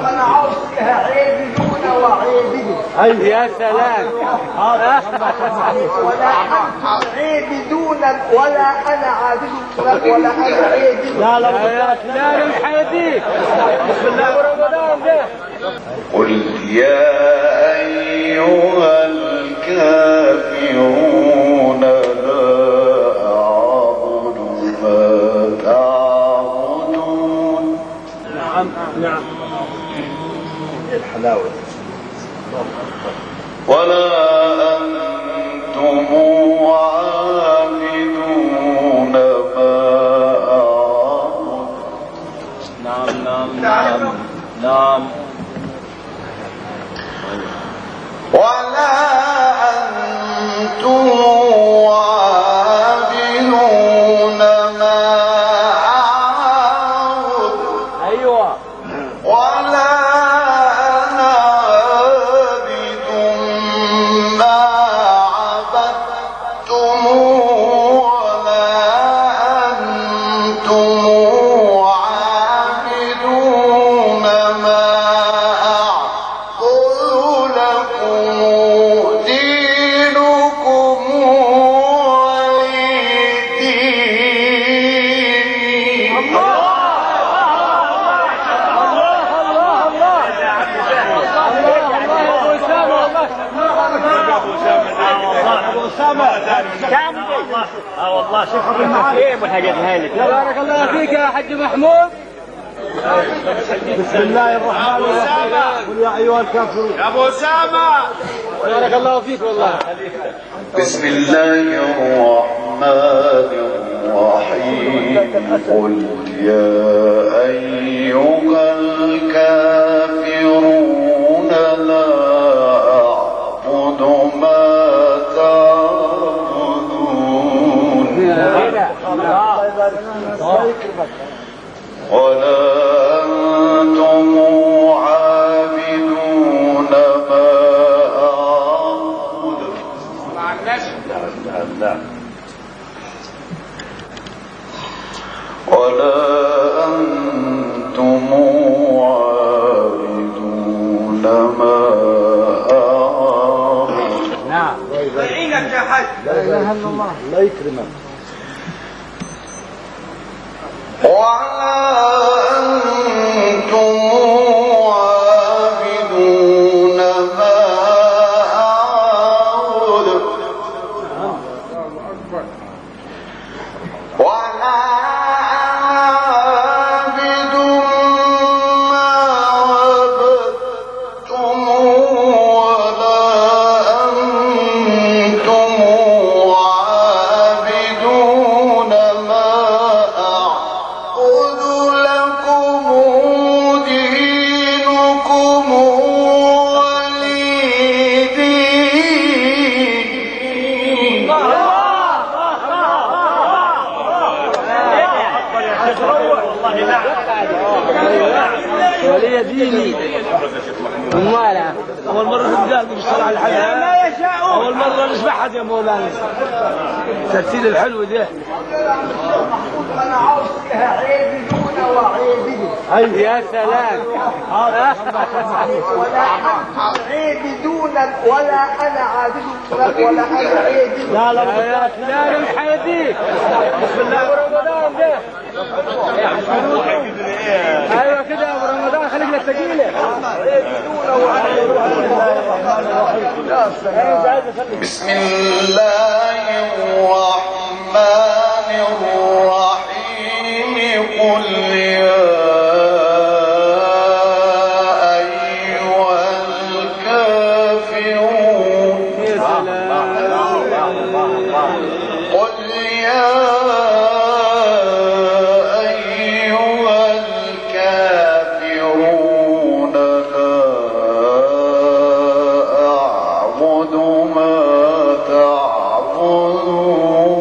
انا عاوز فيها عيبدون وعيبدون. يا سلام. ولا انتم عيبدون ولا انا عابد ولا انا عيبد. لا لا لا الحديث. بسم الله رمضان ده. قل يا أيها الكافرون لا أعبد ما تعبدون. نعم نعم. الحلاوة. ولا أنتم عابدون ما أعبد. نعم نعم نعم نعم. ولا أنتم عابدون ما أعبد. أيوة. ولا أنا عابد ما عبدتم ولا أنتم عابدون ما أعبد لكم دينكم ولي ديني. الله الله الله الله يا ابو اسامه والله. ابو اسامه اه والله شيخ ابو المعارف. ايه ابو الحاجات الهايله. بارك الله فيك يا حاج محمود. بسم الله الرحمن الرحيم. قل يا ايها الكافرون. يا ابو اسامه بارك الله فيك والله. بسم الله الرحمن الرحيم. قل يا أيها الكافرون لا أعبد ما تعبدون ولا أنتم عابدون ما أعبد. نعم نعم. ولا أنتم عابدون ما أعبد. نعم. يعينك يا حاج. لا اله الا الله. الله يكرمك. ولا أنتم عابدون ما أعبد. ولا أنا عابد ما عبدتم ولا أنتم عابدون ما أعبد لكم دينكم ولي دين. ولي ديني. امال اول مره تلقاه بالصلاه على الحبيب. ما يشاءون. اول مره نسمعها يا مولانا. الترتيل الحلو ده. انا عاوز فيها عيبدون وعيبدون. يا سلام. ولا انتم عيبدون ولا انا عابد ولا انا عيبد. لا لا لا الحديث. بسم الله رمضان ده. ايوه كده يا ابو رمضان خليك للثقيله. بسم الله الرحمن الرحيم. قل يا أيها الكافرون. يا سلام. قل يا أيها الكافرون لا أعبد ما تعبدون.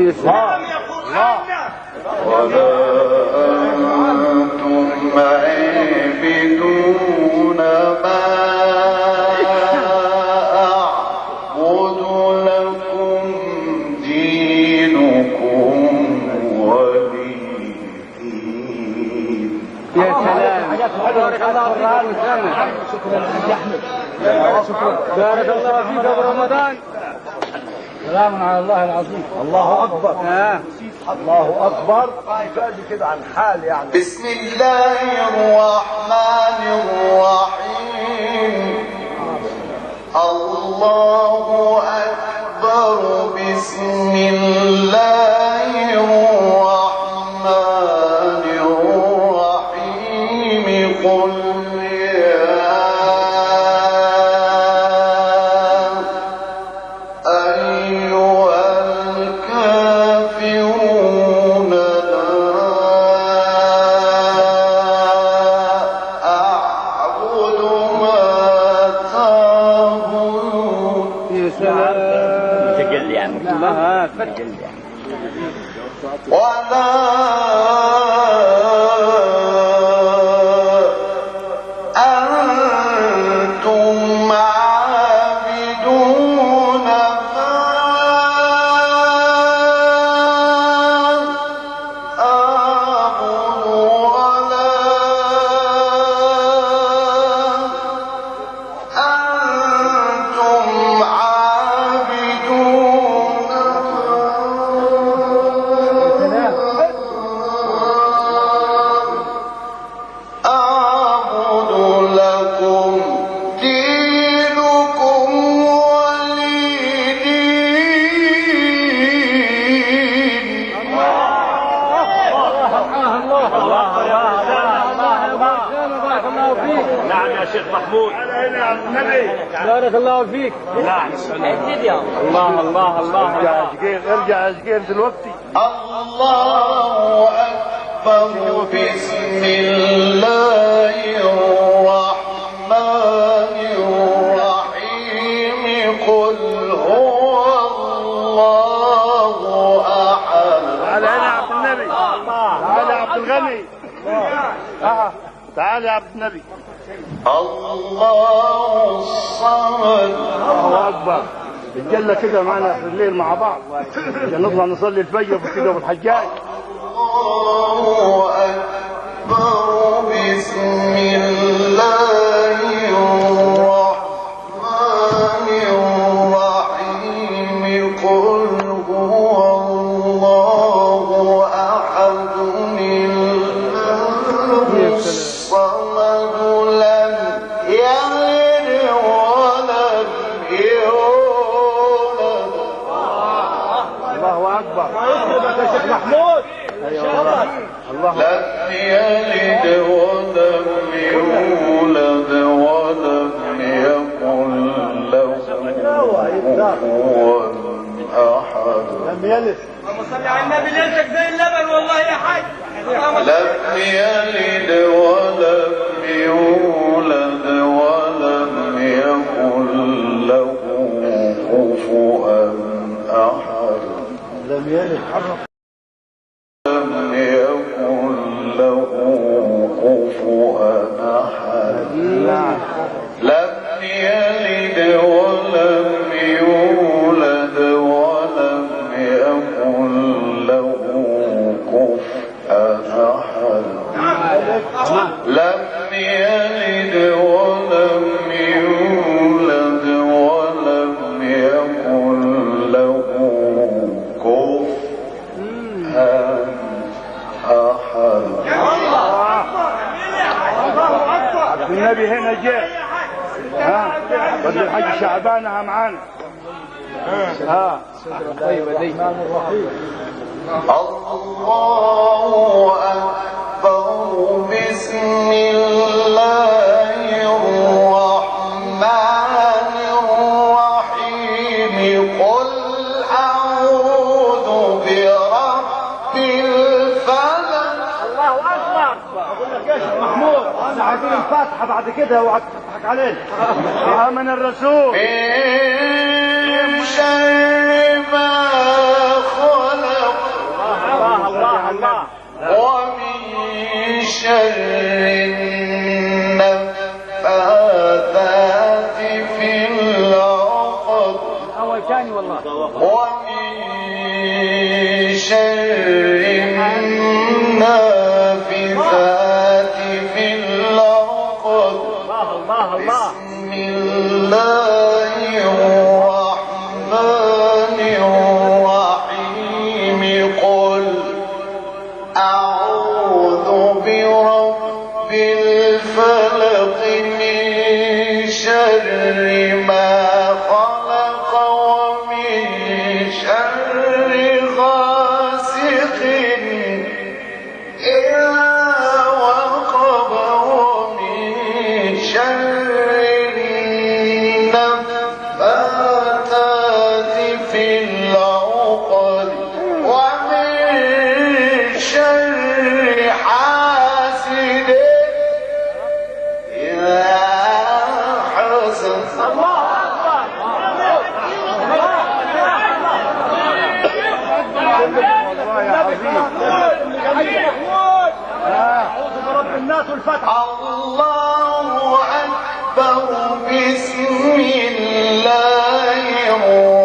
نعم يا قرآن. ولا أنتم عابدون ما أعبد لكم دينكم ولي دين. يا سلام، بارك الله فيك يا أبو أسامة. شكرا يا احمد، شكرا. بارك الله فيك يا أبو رمضان. سلام على الله العظيم. الله اكبر. الله اكبر. كفايه كده عن حال يعني. بسم الله الرحمن الرحيم. الله أكبر. بسم الله الرحمن الرحيم. قل يا أيها الكافرون لا أعبد ما تعبدون. يا سلام. الله فتح. ولا أنتم عابدون ما أعبد ولا أنتم عابدون أعبد لكم دينكم ولي دين. الله الله الله. بارك الله فيك. نعم يا شيخ محمود. بارك الله فيك. نعم. الله الله الله. ارجع يا شقيق، ارجع يا شقيق دلوقتي. الله أكبر. بسم الله الرحمن الرحيم. قل هو الله أحد. تعال هنا يا عبد النبي. تعال يا عبد الغني. تعال يا عبد النبي. الله الصمد. الله اكبر. نتجلى كده معنا في الليل مع بعض عشان نطلع نصلي الفجر كده والحجاج. الله أكبر. بسم الله الرحمن الرحيم. قل هو الله أحد الله الصمد لم يلد ولم يولد. الله اكبر. يا شيخ محمود. ايوه الله. لم يلد ولم يولد ولم يكن له كفوا أحد. لم يلد. اللهم صل على النبي. ليلتك زي اللبن والله يا حاج. لم يلد ولم يولد ولم يكن له كفوا أحد. لم يلد. لم يكن له كفوا أحد. لم يلد ولم يولد ولم يكن له كفوا أحد. لم يلد ولم يولد ولم يكن له كفوا أحد. عبد النبي هنا جاء. ها بدل الحاج شعبان معانا. ها طيب دي. الله أكبر. بسم الله الرحمن الرحيم. قل أعوذ برب الفلق. الله اكبر. اقول لك يا شيخ محمود احنا عايزين الفاتحه بعد كده، اوعى تضحك علينا. آمن الرسول. من شر ما خلق. شر النفاثات في العقد اول ثاني والله. ومن شر النافثات في العقد. الله الله الله. بسم الله الرحمن الرحيم. قل أعوذ برب الفلق من شر ما خلق ومن شر غاسق إذا وقب ومن شر النفاثات في العقد ومن شر حاسد إذا حسد. والله يا عظيم. اعوذ برب الناس والفتح. الله أكبر. بسم الله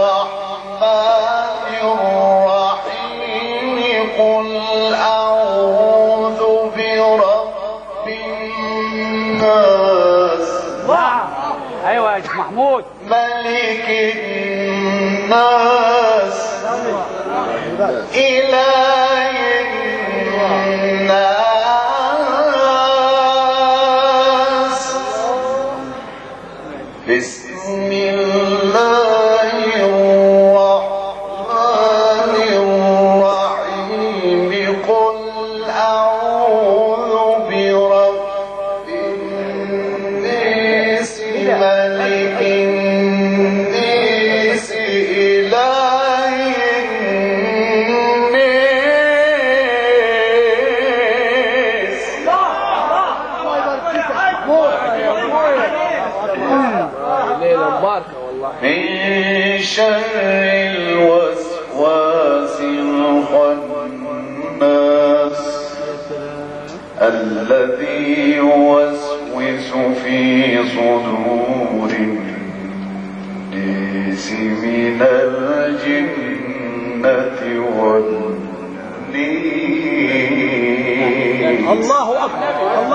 الرحمن الرحيم. قل أعوذ برب الناس. نعم ايوه يا شيخ محمود. ملك الناس إله الناس. بسم الله الرحمن الرحيم. قل أعوذ برب الناس ملك الناس إله الناس. ليله مباركه والله. من شر الوسواس الخناس الذي يوسوس في صدور الناس من الجنة والناس. الله اكبر. الله.